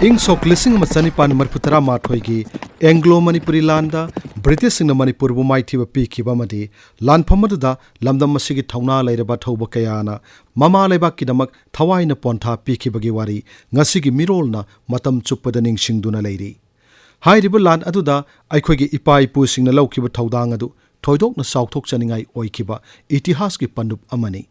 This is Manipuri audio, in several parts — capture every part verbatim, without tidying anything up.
ꯏꯪ ꯁꯣꯛ ꯂꯤꯁꯤꯡ ꯑꯃ ꯆꯅꯤꯄꯥꯟ ꯃꯔꯤꯐꯨ ꯇꯔꯥꯃꯥꯊꯣꯏꯒꯤ ꯑꯦꯡꯒ꯭ꯂꯣ ꯃꯅꯤꯄꯨꯔꯤ ꯂꯥꯟꯗ ꯕ꯭ꯔꯤꯇꯤꯁꯁꯤꯡꯅ ꯃꯅꯤꯄꯨꯔꯕꯨ ꯃꯥꯏꯊꯤꯕ ꯄꯤꯈꯤꯕ ꯑꯃꯗꯤ ꯂꯥꯟꯐꯝ ꯑꯗꯨꯗ ꯂꯝꯗꯝ ꯑꯁꯤꯒꯤ ꯊꯧꯅꯥ ꯂꯩꯔꯕ ꯊꯧꯕ ꯀꯌꯥꯅ ꯃꯃꯥ ꯂꯩꯕꯥꯛꯀꯤꯗꯃꯛ ꯊꯋꯥꯏꯅ ꯄꯣꯟꯊꯥ ꯄꯤꯈꯤꯕꯒꯤ ꯋꯥꯔꯤ ꯉꯁꯤꯒꯤ ꯃꯤꯔꯣꯜꯅ ꯃꯇꯝ ꯆꯨꯞꯄꯗ ꯅꯤꯡꯁꯤꯡꯗꯨꯅ ꯂꯩꯔꯤ꯫ ꯍꯥꯏꯔꯤꯕ ꯂꯥꯟ ꯑꯗꯨꯗ ꯑꯩꯈꯣꯏꯒꯤ ꯏꯄꯥ ꯏꯄꯨꯁꯤꯡꯅ ꯂꯧꯈꯤꯕ ꯊꯧꯗꯥꯡ ꯑꯗꯨ ꯊꯣꯏꯗꯣꯛꯅ ꯆꯥꯎꯊꯣꯛꯆꯅꯤꯡꯉꯥꯏ ꯑꯣꯏꯈꯤꯕ ꯏꯇꯤꯍꯥꯁꯀꯤ ꯄꯟꯗꯨꯞ ꯑꯃꯅꯤ꯫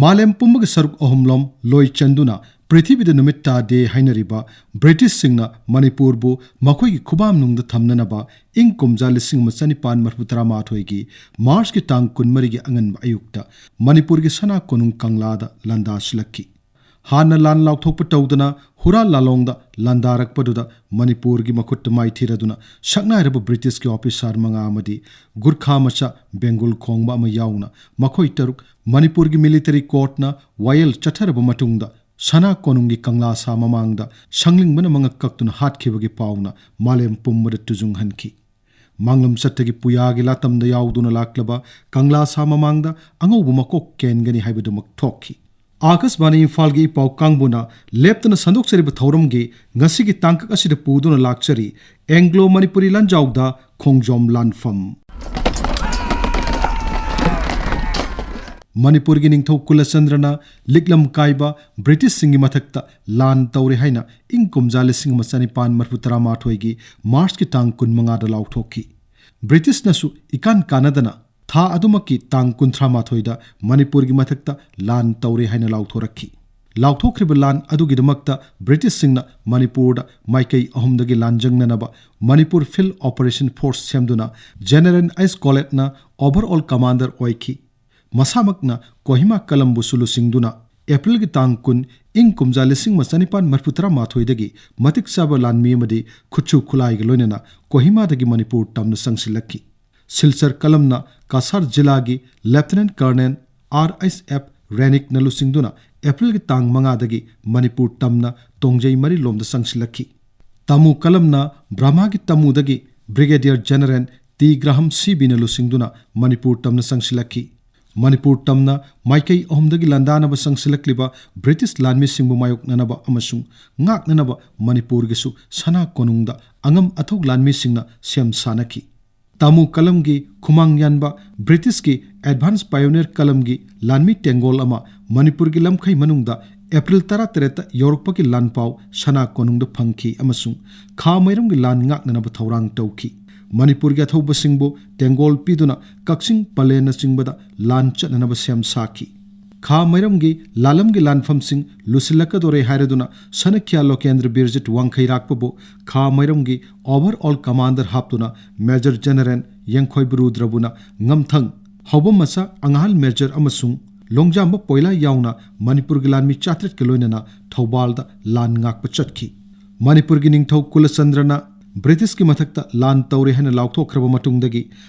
ꯃꯥꯂꯦꯝ ꯄꯨꯝꯕꯒꯤ ꯁꯔꯨꯛ ꯑꯍꯨꯝꯂꯣꯝ ꯂꯣꯏ ꯆꯟꯗꯨꯅ ꯄ꯭ꯔꯤꯊꯤꯕꯤꯗ ꯅꯨꯃꯤꯠ ꯇꯥꯗꯦ ꯍꯥꯏꯅꯔꯤꯕ ꯕ꯭ꯔꯤꯇꯤꯁꯁꯤꯡꯅ ꯃꯅꯤꯄꯨꯔꯕꯨ ꯃꯈꯣꯏꯒꯤ ꯈꯨꯕꯥꯝꯅꯨꯡꯗ ꯊꯝꯅꯅꯕ ꯏꯪ ꯀꯨꯝꯖꯥ ꯂꯤꯁꯤꯡ ꯑꯃ ꯆꯅꯤꯄꯥꯟ ꯃꯔꯤꯐꯨ ꯇꯔꯥꯃꯥꯊꯣꯏꯒꯤ ꯃꯥꯔꯆꯀꯤ ꯇꯥꯡ ꯀꯨꯟꯃꯔꯤꯒꯤ ꯑꯉꯟꯕ ꯑꯌꯨꯛꯇ ꯃꯅꯤꯄꯨꯔꯒꯤ ꯁꯅꯥ ꯀꯣꯅꯨꯡ ꯀꯪꯂꯥꯗ ꯂꯥꯟꯗꯥꯁꯤꯜꯂꯛꯈꯤ꯫ ꯍꯥꯟꯅ ꯂꯥꯟ ꯂꯥꯎꯊꯣꯛꯄ ꯇꯧꯗꯅ ꯍꯨꯔꯥꯟ ꯂꯥꯂꯣꯡꯗ ꯂꯥꯟꯗꯥꯔꯛꯄꯗꯨꯗ ꯃꯅꯤꯄꯨꯔꯒꯤ ꯃꯈꯨꯠꯇ ꯃꯥꯏꯊꯤꯔꯗꯨꯅ ꯁꯛꯅꯥꯏꯔꯕ ꯕ꯭ꯔꯤꯇꯤꯁꯀꯤ ꯑꯣꯐꯤꯁꯥꯔ ꯃꯉꯥ ꯑꯃꯗꯤ ꯒꯨꯔꯈꯥ ꯃꯆꯥ ꯕꯦꯡꯒꯨꯜ ꯈꯣꯡꯕ ꯑꯃ ꯌꯥꯎꯅ ꯃꯈꯣꯏ ꯇꯔꯨꯛ ꯃꯅꯤꯄꯨꯔꯒꯤ ꯃꯤꯂꯤꯇꯔꯤ ꯀꯣꯔꯠꯅ ꯋꯥꯌꯦꯜ ꯆꯠꯊꯔꯕ ꯃꯇꯨꯡꯗ ꯁꯅꯥ ꯀꯣꯅꯨꯡꯒꯤ ꯀꯪꯂꯥ ꯁꯥ ꯃꯃꯥꯡꯗ ꯁꯪꯂꯤꯡꯕꯅ ꯃꯉꯛ ꯀꯛꯇꯨꯅ ꯍꯥꯠꯈꯤꯕꯒꯤ ꯄꯥꯎꯅ ꯃꯥꯂꯦꯝ ꯄꯨꯝꯕꯗ ꯇꯨꯖꯨꯡꯍꯟꯈꯤ꯫ ꯃꯥꯡꯂꯝ ꯆꯠꯇꯒꯤ ꯄꯨꯌꯥꯒꯤ ꯂꯥꯇꯝꯗ ꯌꯥꯎꯗꯨꯅ ꯂꯥꯛꯂꯕ ꯀꯪꯂꯥ ꯁꯥ ꯃꯃꯥꯡꯗ ꯑꯉꯧꯕ ꯃꯀꯣꯛ ꯀꯦꯟꯒꯅꯤ ꯍꯥꯏꯕꯗꯨꯃꯛ ꯊꯣꯛꯈꯤ꯫ ꯑꯥꯀꯥꯁꯕꯥꯅꯤ ꯏꯝꯐꯥꯜꯒꯤ ꯏꯄꯥꯎ ꯀꯥꯡꯕꯨꯅ ꯂꯦꯞꯇꯅ ꯁꯟꯗꯣꯛꯆꯔꯤꯕ ꯊꯧꯔꯝꯒꯤ ꯉꯁꯤꯒꯤ ꯇꯥꯡꯀꯛ ꯑꯁꯤꯗ ꯄꯨꯗꯨꯅ ꯂꯥꯛꯆꯔꯤ ꯑꯦꯡꯒ꯭ꯂꯣ ꯃꯅꯤꯄꯨꯔꯤ ꯂꯥꯟꯖꯥꯎꯗ ꯈꯣꯡꯖꯣꯝ ꯂꯥꯟꯐꯝ꯫ ꯃꯅꯤꯄꯨꯔꯒꯤ ꯅꯤꯡꯊꯧ ꯀꯨꯂꯆꯟꯗ꯭ꯔꯅ ꯂꯤꯛꯂꯝ ꯀꯥꯏꯕ ꯕ꯭ꯔꯤꯇꯤꯁꯁꯤꯡꯒꯤ ꯃꯊꯛꯇ ꯂꯥꯟ ꯇꯧꯔꯦ ꯍꯥꯏꯅ ꯏꯪ ꯀꯨꯝꯖꯥ ꯂꯤꯁꯤꯡ ꯑꯃ ꯆꯅꯤꯄꯥꯟ ꯃꯔꯤꯐꯨ ꯇꯔꯥꯃꯥꯊꯣꯏꯒꯤ ꯃꯥꯔꯆꯀꯤ ꯇꯥꯡ ꯀꯨꯟꯃꯉꯥꯗ ꯂꯥꯎꯊꯣꯛꯈꯤ꯫ ꯕ꯭ꯔꯤꯇꯤꯁꯅꯁꯨ ꯏꯀꯥꯟ ꯀꯥꯟꯅꯗꯅ ꯊꯥ ꯑꯗꯨꯃꯛꯀꯤ ꯇꯥꯡ ꯀꯨꯟꯊ꯭ꯔꯥ ꯃꯥꯊꯣꯏꯗ ꯃꯅꯤꯄꯨꯔꯒꯤ ꯃꯊꯛꯇ ꯂꯥꯟ ꯇꯧꯔꯦ ꯍꯥꯏꯅ ꯂꯥꯎꯊꯣꯔꯛꯈꯤ꯫ ꯂꯥꯎꯊꯣꯛꯈ꯭ꯔꯤꯕ ꯂꯥꯟ ꯑꯗꯨꯒꯤꯗꯃꯛꯇ ꯕ꯭ꯔꯤꯇꯤꯁꯁꯤꯡꯅ ꯃꯅꯤꯄꯨꯔꯗ ꯃꯥꯏꯀꯩ ꯑꯍꯨꯝꯗꯒꯤ ꯂꯥꯟꯖꯪꯅꯅꯕ ꯃꯅꯤꯄꯨꯔ ꯐꯤꯜꯗ ꯑꯣꯄꯔꯦꯁꯟ ꯐꯣꯔꯁ ꯁꯦꯝꯗꯨꯅ ꯖꯦꯅꯔꯦꯜ ꯑꯩꯆ ꯀꯣꯂꯦꯠꯅ ꯑꯣꯚꯔꯑꯣꯜ ꯀꯃꯥꯟꯗꯔ ꯑꯣꯏꯈꯤ꯫ ꯃꯁꯥꯃꯛꯅ ꯀꯣꯍꯤꯃꯥ ꯀꯂꯝꯕꯨꯁꯨ ꯂꯨꯆꯤꯡꯗꯨꯅ ꯑꯦꯄ꯭ꯔꯤꯜꯒꯤ ꯇꯥꯡ ꯀꯨꯟ, ꯏꯪ ꯀꯨꯝꯖꯥ ꯂꯤꯁꯤꯡ ꯑꯃ ꯆꯅꯤꯄꯥꯟ ꯃꯔꯤꯐꯨ ꯇꯔꯥꯃꯥꯊꯣꯏꯗꯒꯤ ꯃꯇꯤꯛ ꯆꯥꯕ ꯂꯥꯟꯃꯤ ꯑꯃꯗꯤ ꯈꯨꯠꯁꯨ ꯈꯨꯠꯂꯥꯏꯒ ꯂꯣꯏꯅꯅ ꯀꯣꯍꯤꯃꯥꯗꯒꯤ ꯃꯅꯤꯄꯨꯔ ꯇꯝꯅ ꯆꯪꯁꯤꯜꯂꯛꯈꯤ꯫ ꯁꯤꯜꯆꯔ ꯀꯂꯝꯅ ꯀꯁꯥꯔ ꯖꯤꯂꯥꯒꯤ ꯂꯦꯐꯇꯤꯅꯦꯟꯠ ꯀꯔꯅꯦꯜ ꯑꯥꯔ ꯑꯩꯆ ꯑꯦꯐ ꯔꯦꯅꯤꯛꯅ ꯂꯨꯆꯤꯡꯗꯨꯅ ꯑꯦꯄ꯭ꯔꯤꯜꯒꯤ ꯇꯥꯡ ꯃꯉꯥꯗꯒꯤ ꯃꯅꯤꯄꯨꯔ ꯇꯝꯅ ꯇꯣꯡꯖꯩ ꯃꯔꯤꯂꯣꯝꯗ ꯆꯪꯁꯤꯜꯂꯛꯈꯤ꯫ ꯇꯥꯃꯨ ꯀꯂꯝꯅ ꯕ꯭ꯔꯍꯃꯥꯒꯤ ꯇꯥꯃꯨꯗꯒꯤ ꯕ꯭ꯔꯤꯒꯦꯗꯤꯌꯔ ꯖꯦꯅꯔꯦꯜ ꯇꯤ ꯒ꯭ꯔꯥꯍꯝ ꯁꯤ ꯕꯤꯅ ꯂꯨꯆꯤꯡꯗꯨꯅ ꯃꯅꯤꯄꯨꯔ ꯇꯝꯅ ꯆꯪꯁꯤꯜꯂꯛꯈꯤ꯫ ꯃꯅꯤꯄꯨꯔ ꯇꯝꯅ ꯃꯥꯏꯀꯩ ꯑꯍꯨꯝꯗꯒꯤ ꯂꯥꯟꯗꯥꯅꯕ ꯆꯪꯁꯤꯜꯂꯛꯂꯤꯕ ꯕ꯭ꯔꯤꯇꯤꯁ ꯂꯥꯟꯃꯤꯁꯤꯡꯕꯨ ꯃꯥꯌꯣꯛꯅꯅꯕ ꯑꯃꯁꯨꯡ ꯉꯥꯛꯅꯅꯕ ꯃꯅꯤꯄꯨꯔꯒꯤꯁꯨ ꯁꯅꯥ ꯀꯣꯅꯨꯡꯗ ꯑꯉꯝ ꯑꯊꯧ ꯂꯥꯟꯃꯤꯁꯤꯡꯅ ꯁꯦꯝ ꯁꯥꯅꯈꯤ꯫ ꯇꯥꯃꯨ ꯀꯂꯝꯒꯤ ꯈꯨꯃꯥꯡ ꯌꯥꯟꯕ ꯕ꯭ꯔꯤꯇꯤꯁꯀꯤ ꯑꯦꯗꯚꯥꯟꯁ ꯄꯥꯏꯑꯣꯅꯤꯌꯔ ꯀꯂꯝꯒꯤ ꯂꯥꯟꯃꯤ ꯇꯦꯡꯒꯣꯜ ꯑꯃ ꯃꯅꯤꯄꯨꯔꯒꯤ ꯂꯝꯈꯩ ꯃꯅꯨꯡꯗ ꯑꯦꯄ꯭ꯔꯤꯜ ꯇꯔꯥꯇꯔꯦꯠꯇ ꯌꯧꯔꯛꯄꯒꯤ ꯂꯥꯟꯄꯥꯎ ꯁꯅꯥ ꯀꯣꯅꯨꯡꯗ ꯐꯪꯈꯤ ꯑꯃꯁꯨꯡ ꯈꯥ ꯃꯩꯔꯝꯒꯤ ꯂꯥꯟ ꯉꯥꯛꯅꯅꯕ ꯊꯧꯔꯥꯡ ꯇꯧꯈꯤ꯫ ꯃꯅꯤꯄꯨꯔꯒꯤ ꯑꯊꯧꯕꯁꯤꯡꯕꯨ ꯇꯦꯡꯒꯣꯜ ꯄꯤꯗꯨꯅ ꯀꯛꯆꯤꯡ, ꯄꯂꯦꯟꯅꯆꯤꯡꯕꯗ ꯂꯥꯟ ꯆꯠꯅꯅꯕ ꯁꯦꯝ ꯁꯥꯈꯤ꯫ ꯈꯥ ꯃꯩꯔꯝꯒꯤ ꯂꯥꯂꯝꯒꯤ ꯂꯥꯟꯐꯝꯁꯤꯡ ꯂꯨꯁꯤꯜꯂꯛꯀꯗꯣꯔꯦ ꯍꯥꯏꯔꯗꯨꯅ ꯁꯅꯈ꯭ꯌꯥ ꯂꯣꯀꯦꯟꯗ꯭ꯔ ꯕꯤꯔꯖꯤꯠ ꯋꯥꯡꯈꯩꯔꯥꯛꯄꯕꯨ ꯈꯥ ꯃꯩꯔꯝꯒꯤ ꯑꯣꯚꯔ ꯑꯣꯜ ꯀꯃꯥꯟꯗꯔ ꯍꯥꯞꯇꯨꯅ ꯃꯦꯖꯔ ꯖꯦꯅꯔꯦꯜ ꯌꯦꯡꯈꯣꯏꯕ ꯔꯨꯗ꯭ꯔꯕꯨꯅ ꯉꯝꯊꯪ ꯍꯧꯕꯝ ꯃꯆꯥ ꯑꯉꯥꯍꯜ ꯃꯦꯖꯔ ꯑꯃꯁꯨꯡ ꯂꯣꯡꯖꯥꯝꯕ ꯄꯣꯏꯂꯥ ꯌꯥꯎꯅ ꯃꯅꯤꯄꯨꯔꯒꯤ ꯂꯥꯟꯃꯤ ꯆꯥꯇ꯭ꯔꯦꯠꯀ ꯂꯣꯏꯅꯅ ꯊꯧꯕꯥꯜꯗ ꯂꯥꯟ ꯉꯥꯛꯄ ꯆꯠꯈꯤ꯫ ꯃꯅꯤꯄꯨꯔꯒꯤ ꯅꯤꯡꯊꯧ ꯀꯨꯂꯆꯟꯗ꯭ꯔꯅ ꯕ꯭ꯔꯤꯇꯤꯁꯀꯤ ꯃꯊꯛꯇ ꯂꯥꯟ ꯇꯧꯔꯦ ꯍꯥꯏꯅ ꯂꯥꯎꯊꯣꯛꯈ꯭ꯔꯕ ꯃꯇꯨꯡꯗꯒꯤ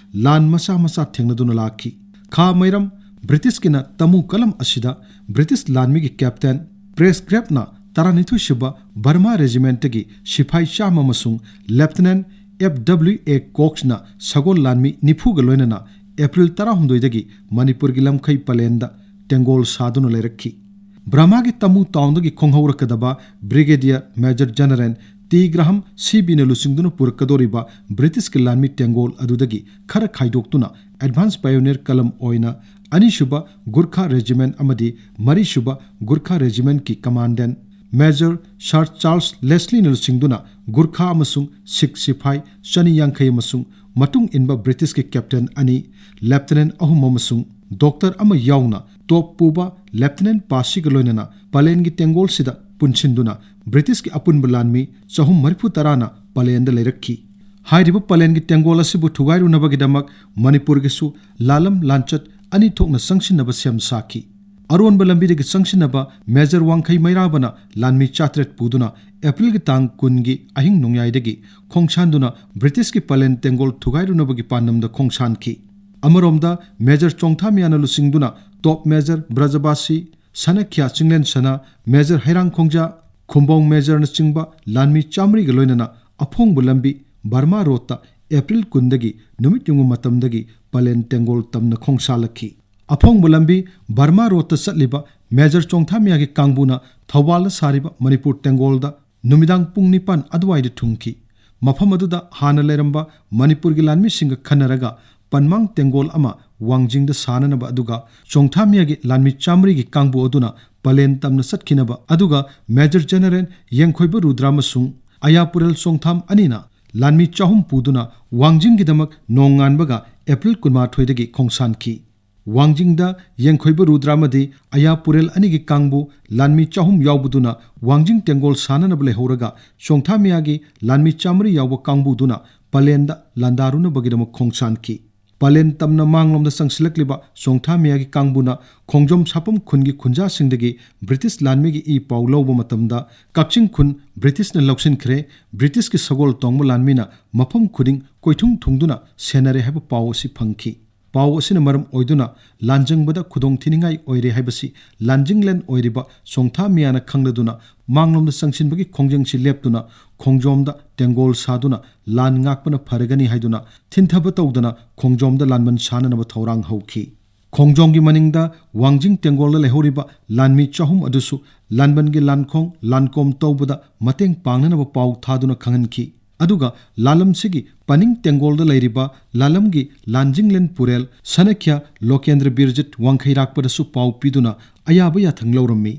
ꯂꯥꯟ ꯃꯆꯥ ꯃꯆꯥ ꯊꯦꯡꯅꯗꯨꯅ ꯂꯥꯛꯈꯤ꯫ ꯈꯥ ꯃꯩꯔꯝ ꯕ꯭ꯔꯤꯇꯤꯁꯀꯤꯅ ꯇꯃꯨ ꯀꯂꯝ ꯑꯁꯤꯗ ꯕ꯭ꯔꯤꯇꯤꯁ ꯂꯥꯟꯃꯤꯒꯤ ꯀꯦꯞꯇꯦꯟ ꯄ꯭ꯔꯦꯁ ꯀ꯭ꯔꯦꯞꯅ ꯇꯔꯥꯅꯤꯊꯣꯏ ꯁꯨꯕ ꯕꯔꯃꯥ ꯔꯦꯖꯤꯃꯦꯟꯠꯇꯒꯤ ꯁꯤꯐꯥꯏ ꯆꯥꯝꯃ ꯑꯃꯁꯨꯡ ꯂꯦꯐꯇꯤꯅꯦꯟꯠ ꯑꯦꯐ ꯗꯕ꯭ꯂꯤꯎ ꯑꯦ ꯀꯣꯛꯁꯅ ꯁꯒꯣꯜ ꯂꯥꯟꯃꯤ ꯅꯤꯐꯨꯒ ꯂꯣꯏꯅꯅ ꯑꯦꯄ꯭ꯔꯤꯜ ꯇꯔꯥꯍꯨꯝꯗꯣꯏꯗꯒꯤ ꯃꯅꯤꯄꯨꯔꯒꯤ ꯂꯝꯈꯩ ꯄꯂꯦꯟꯗ ꯇꯦꯡꯒꯣꯜ ꯁꯥꯗꯨꯅ ꯂꯩꯔꯛꯈꯤ꯫ ꯕ꯭ꯔꯍꯃꯥꯒꯤ ꯇꯃꯨ ꯇꯥꯎꯟꯗꯒꯤ ꯈꯣꯡꯍꯧꯔꯛꯀꯗꯕ ꯕ꯭ꯔꯤꯒꯦꯗꯤꯌꯔ ꯃꯦꯖꯔ ꯖꯦꯅꯔꯦꯜ ꯇꯤ ꯒ꯭ꯔꯥꯍꯝ ꯁꯤ ꯕꯤꯅ ꯂꯨꯆꯤꯡꯗꯨꯅ ꯄꯨꯔꯛꯀꯗꯧꯔꯤꯕ ꯕ꯭ꯔꯤꯇꯤꯁꯀꯤ ꯂꯥꯟꯃꯤ ꯇꯦꯡꯒꯣꯜ ꯑꯗꯨꯗꯒꯤ ꯈꯔ ꯈꯥꯏꯗꯣꯛꯇꯨꯅ ꯑꯦꯗꯚꯥꯟꯁ ꯄꯥꯏꯑꯣꯅꯤꯌꯔ ꯀꯂꯝ ꯑꯣꯏꯅ ꯑꯅꯤꯁꯨꯕ ꯒꯨꯔꯈꯥ ꯔꯦꯖꯤꯃꯦꯟꯠ ꯑꯃꯗꯤ ꯃꯔꯤꯁꯨꯕ ꯒꯨꯔꯈꯥ ꯔꯦꯖꯤꯃꯦꯟꯠꯀꯤ ꯀꯃꯥꯟꯗꯦꯟꯠ ꯃꯦꯖꯔ ꯁꯥꯔ ꯆꯥꯔꯜꯁ ꯂꯦꯁꯂꯤꯅ ꯂꯨꯆꯤꯡꯗꯨꯅ ꯒꯨꯔꯈꯥ ꯑꯃꯁꯨꯡ ꯁꯤꯈ ꯁꯤꯐꯥꯏ ꯆꯅꯤ ꯌꯥꯡꯈꯩ ꯑꯃꯁꯨꯡ ꯃꯇꯨꯡ ꯏꯟꯕ ꯕ꯭ꯔꯤꯇꯤꯁꯀꯤ ꯀꯦꯞꯇꯦꯟ ꯑꯅꯤ, ꯂꯦꯐꯇꯤꯅꯦꯟꯠ ꯑꯍꯨꯝ ꯑꯃꯁꯨꯡ ꯗꯣꯛꯇꯔ ꯑꯃ ꯌꯥꯎꯅ ꯇꯣꯞ ꯄꯨꯕ ꯂꯦꯐꯇꯤꯅꯦꯟꯠ ꯄꯥꯁꯤꯒ ꯂꯣꯏꯅꯅ ꯄꯂꯦꯟꯒꯤ ꯇꯦꯡꯒꯣꯜꯁꯤꯗ ꯄꯨꯟꯁꯤꯟꯗꯨꯅ ꯕ꯭ꯔꯤꯇꯤꯁꯀꯤ ꯑꯄꯨꯟꯕ ꯂꯥꯟꯃꯤ ꯆꯍꯨꯝ ꯃꯔꯤꯐꯨ ꯇꯔꯥꯅ ꯄꯂꯦꯟꯗ ꯂꯩꯔꯛꯈꯤ꯫ ꯍꯥꯏꯔꯤꯕ ꯄꯂꯦꯟꯒꯤ ꯇꯦꯡꯒꯣꯜ ꯑꯁꯤꯕꯨ ꯊꯨꯒꯥꯏꯔꯨꯅꯕꯒꯤꯗꯃꯛ ꯃꯅꯤꯄꯨꯔꯒꯤꯁꯨ ꯂꯥꯂꯝ ꯂꯥꯟꯆꯠ ꯑꯅꯤ ꯊꯣꯛꯅ ꯆꯪꯁꯤꯟꯅꯕ ꯁꯦꯝ ꯁꯥꯈꯤ꯫ ꯑꯔꯣꯟꯕ ꯂꯝꯕꯤꯗꯒꯤ ꯆꯪꯁꯤꯟꯅꯕ ꯃꯦꯖꯔ ꯋꯥꯡꯈꯩ ꯃꯩꯔꯥꯕꯅ ꯂꯥꯟꯃꯤ ꯆꯥꯇ꯭ꯔꯦꯠ ꯄꯨꯗꯨꯅ ꯑꯦꯄ꯭ꯔꯤꯜꯒꯤ ꯇꯥꯡ ꯀꯨꯟꯒꯤ ꯑꯍꯤꯡ ꯅꯣꯡꯌꯥꯏꯗꯒꯤ ꯈꯣꯡꯁꯥꯟꯗꯨꯅ ꯕ꯭ꯔꯤꯇꯤꯁꯀꯤ ꯄꯂꯦꯟ ꯇꯦꯡꯒꯣꯜ ꯊꯨꯒꯥꯏꯔꯨꯅꯕꯒꯤ ꯄꯥꯟꯗꯝꯗ ꯈꯣꯡꯁꯥꯟꯈꯤ꯫ ꯑꯃꯔꯣꯝꯗ ꯃꯦꯖꯔ ꯆꯣꯡꯊꯥꯃꯤꯌꯥꯅ ꯂꯨꯆꯤꯡꯗꯨꯅ ꯇꯣꯞ ꯃꯦꯖꯔ ꯕ꯭ꯔꯖꯕꯥꯁꯤ, ꯁꯅꯈ꯭ꯌꯥ ꯆꯤꯡꯂꯦꯟ ꯁꯅꯥ, ꯃꯦꯖꯔ ꯍꯩꯔꯥꯡ ꯈꯣꯡꯖꯥ, ꯈꯨꯝꯕꯣꯡ ꯃꯦꯖꯔꯅꯆꯤꯡꯕ ꯂꯥꯟꯃꯤ ꯆꯥꯃꯔꯤꯒ ꯂꯣꯏꯅꯅ ꯑꯐꯣꯡꯕ ꯂꯝꯕꯤ ꯕꯔꯃꯥ ꯔꯣꯗꯇ ꯑꯦꯄ꯭ꯔꯤꯜ ꯀꯨꯟꯗꯒꯤ ꯅꯨꯃꯤꯠ ꯌꯨꯡꯕ ꯃꯇꯝꯗꯒꯤ ꯄꯂꯦꯟ ꯇꯦꯡꯒꯣꯜ ꯇꯝꯅ ꯈꯣꯡꯁꯥꯜꯂꯛꯈꯤ꯫ ꯑꯐꯣꯡꯕ ꯂꯝꯕꯤ ꯕꯔꯃꯥ ꯔꯣꯗꯇ ꯆꯠꯂꯤꯕ ꯃꯦꯖꯔ ꯆꯣꯡꯊꯥꯃꯤꯌꯥꯒꯤ ꯀꯥꯡꯕꯨꯅ ꯊꯧꯕꯥꯜꯗ ꯁꯥꯔꯤꯕ ꯃꯅꯤꯄꯨꯔ ꯇꯦꯡꯒꯣꯜꯗ ꯅꯨꯃꯤꯗꯥꯡ ꯄꯨꯡ ꯅꯤꯄꯥꯟ ꯑꯗꯨꯋꯥꯏꯗ ꯊꯨꯡꯈꯤ꯫ ꯃꯐꯝ ꯑꯗꯨꯗ ꯍꯥꯟꯅ ꯂꯩꯔꯝꯕ ꯃꯅꯤꯄꯨꯔꯒꯤ ꯂꯥꯟꯃꯤꯁꯤꯡꯒ ꯈꯟꯅꯔꯒ ꯄꯟꯃꯥꯡ ꯇꯦꯡꯒꯣꯜ ꯑꯃ ꯋꯥꯡꯖꯤꯡꯗ ꯁꯥꯅꯅꯕ, ꯑꯗꯨꯒ ꯆꯣꯡꯊꯥꯃꯤꯌꯥꯒꯤ ꯂꯥꯟꯃꯤ ꯆꯥꯃꯔꯤꯒꯤ ꯀꯥꯡꯕꯨ ꯑꯗꯨꯅ ꯄꯂꯦꯟ ꯇꯝꯅ ꯆꯠꯈꯤꯅꯕ, ꯑꯗꯨꯒ ꯃꯦꯖꯔ ꯖꯦꯅꯔꯦꯜ ꯌꯦꯡꯈꯣꯏꯕ ꯔꯨꯗ꯭ꯔ ꯑꯃꯁꯨꯡ ꯑꯌꯥꯄꯨꯔꯦꯜ ꯆꯣꯡꯊꯥꯝ ꯑꯅꯤꯅ ꯂꯥꯟꯃꯤ ꯆꯍꯨꯝ ꯄꯨꯗꯨꯅ ꯋꯥꯡꯖꯤꯡꯒꯤꯗꯃꯛ ꯅꯣꯡꯉꯥꯟꯕꯒ ꯑꯦꯄ꯭ꯔꯤꯜ ꯀꯨꯟꯃꯥꯊꯣꯏꯗꯒꯤ ꯈꯣꯡꯁꯥꯟꯈꯤ꯫ ꯋꯥꯡꯖꯤꯡꯗ ꯌꯦꯡꯈꯣꯏꯕ ꯔꯨꯗ꯭ꯔ ꯑꯃꯗꯤ ꯑꯌꯥꯄꯨꯔꯦꯜ ꯑꯅꯤꯒꯤ ꯀꯥꯡꯕꯨ ꯂꯥꯟꯃꯤ ꯆꯍꯨꯝ ꯌꯥꯎꯕꯗꯨꯅ ꯋꯥꯡꯖꯤꯡ ꯇꯦꯡꯒꯣꯜ ꯁꯥꯅꯅꯕ ꯂꯩꯍꯧꯔꯒ, ꯆꯣꯡꯊꯥꯃꯤꯌꯥꯒꯤ ꯂꯥꯟꯃꯤ ꯆꯥꯃꯔꯤ ꯌꯥꯎꯕ ꯀꯥꯡꯕꯨꯗꯨꯅ ꯄꯂꯦꯟꯗ ꯂꯥꯟꯗꯥꯔꯨꯅꯕꯒꯤꯗꯃꯛ ꯈꯣꯡꯁꯥꯟꯈꯤ꯫ ꯄꯂꯦꯟ ꯇꯝꯅ ꯃꯥꯡꯂꯣꯝꯗ ꯆꯪꯁꯤꯜꯂꯛꯂꯤꯕ ꯆꯣꯡꯊꯥꯃꯤꯌꯥꯒꯤ ꯀꯥꯡꯕꯨꯅ ꯈꯣꯡꯖꯣꯝ ꯁꯥꯄꯝ ꯈꯨꯟꯒꯤ ꯈꯨꯟꯖꯥꯁꯤꯡꯗꯒꯤ ꯕ꯭ꯔꯤꯇꯤꯁ ꯂꯥꯟꯃꯤꯒꯤ ꯏ ꯄꯥꯎ ꯂꯧꯕ ꯃꯇꯝꯗ, ꯀꯛꯆꯤꯡ ꯈꯨꯟ ꯕ꯭ꯔꯤꯇꯤꯁꯅ ꯂꯧꯁꯤꯟꯈ꯭ꯔꯦ, ꯕ꯭ꯔꯤꯇꯤꯁꯀꯤ ꯁꯒꯣꯜ ꯇꯣꯡꯕ ꯂꯥꯟꯃꯤꯅ ꯃꯐꯝ ꯈꯨꯗꯤꯡ ꯀꯣꯏꯊꯨꯡ ꯊꯨꯡꯗꯨꯅ ꯁꯦꯟꯅꯔꯦ ꯍꯥꯏꯕ ꯄꯥꯎ ꯑꯁꯤ ꯐꯪꯈꯤ꯫ ꯄꯥꯎ ꯑꯁꯤꯅ ꯃꯔꯝ ꯑꯣꯏꯗꯨꯅ ꯂꯥꯟꯖꯪꯕꯗ ꯈꯨꯗꯣꯡ ꯊꯤꯅꯤꯡꯉꯥꯏ ꯑꯣꯏꯔꯦ ꯍꯥꯏꯕꯁꯤ ꯂꯥꯟꯖꯤꯡꯂꯦꯟ ꯑꯣꯏꯔꯤꯕ ꯆꯣꯡꯊꯥꯃꯤꯌꯥꯅ ꯈꯪꯂꯗꯨꯅ, ꯃꯥꯡꯂꯣꯝꯗ ꯆꯪꯁꯤꯟꯕꯒꯤ ꯈꯣꯡꯖꯪꯁꯤ ꯂꯦꯞꯇꯨꯅ ꯈꯣꯡꯖꯣꯝꯗ ꯇꯦꯡꯒꯣꯜ ꯁꯥꯗꯨꯅ ꯂꯥꯟ ꯉꯥꯛꯄꯅ ꯐꯔꯒꯅꯤ ꯍꯥꯏꯗꯨꯅ ꯊꯤꯟꯊꯕ ꯇꯧꯗꯅ ꯈꯣꯡꯖꯣꯝꯗ ꯂꯥꯟꯕꯟ ꯁꯥꯅꯅꯕ ꯊꯧꯔꯥꯡ ꯍꯧꯈꯤ꯫ ꯈꯣꯡꯖꯣꯝꯒꯤ ꯃꯅꯤꯡꯗ ꯋꯥꯡꯖꯤꯡ ꯇꯦꯡꯒꯣꯜꯗ ꯂꯩꯍꯧꯔꯤꯕ ꯂꯥꯟꯃꯤ ꯆꯍꯨꯝ ꯑꯗꯨꯁꯨ ꯂꯥꯟꯕꯟꯒꯤ ꯂꯥꯟꯈꯣꯡ ꯂꯥꯟꯀꯣꯝ ꯇꯧꯕꯗ ꯃꯇꯦꯡ ꯄꯥꯡꯅꯅꯕ ꯄꯥꯎ ꯊꯥꯗꯨꯅ ꯈꯪꯍꯟꯈꯤ꯫ ꯑꯗꯨꯒ ꯂꯥꯂꯝꯁꯤꯒꯤ ꯄꯅꯤꯡ ꯇꯦꯡꯒꯣꯜꯗ ꯂꯩꯔꯤꯕ ꯂꯥꯂꯝꯒꯤ ꯂꯥꯟꯖꯤꯡꯂꯦꯟ ꯄꯨꯔꯦꯜ ꯁꯅꯈ꯭ꯌꯥ ꯂꯣꯀꯦꯟꯗ꯭ꯔ ꯕꯤꯔꯖꯤꯠ ꯋꯥꯡꯈꯩꯔꯥꯛꯄꯗꯁꯨ ꯄꯥꯎ ꯄꯤꯗꯨꯅ ꯑꯌꯥꯕ ꯌꯥꯊꯪ ꯂꯧꯔꯝꯃꯤ꯫